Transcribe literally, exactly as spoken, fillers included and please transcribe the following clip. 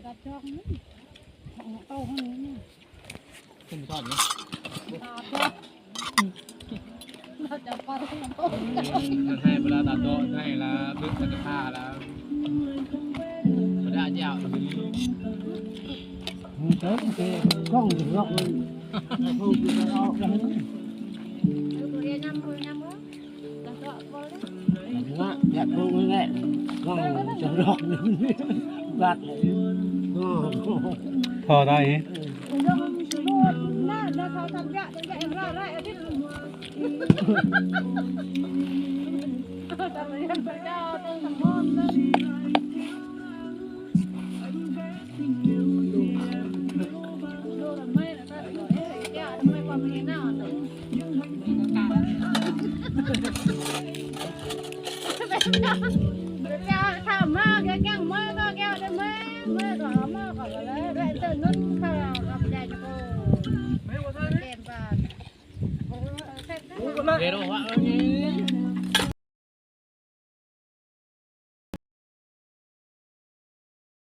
Anŭn hai ƀơi lŏn ta dŏ, anŭn hai lŏn ƀơi lŏn ta pha lŏn. Ƀơi lŏn jao. Thâo ta ih.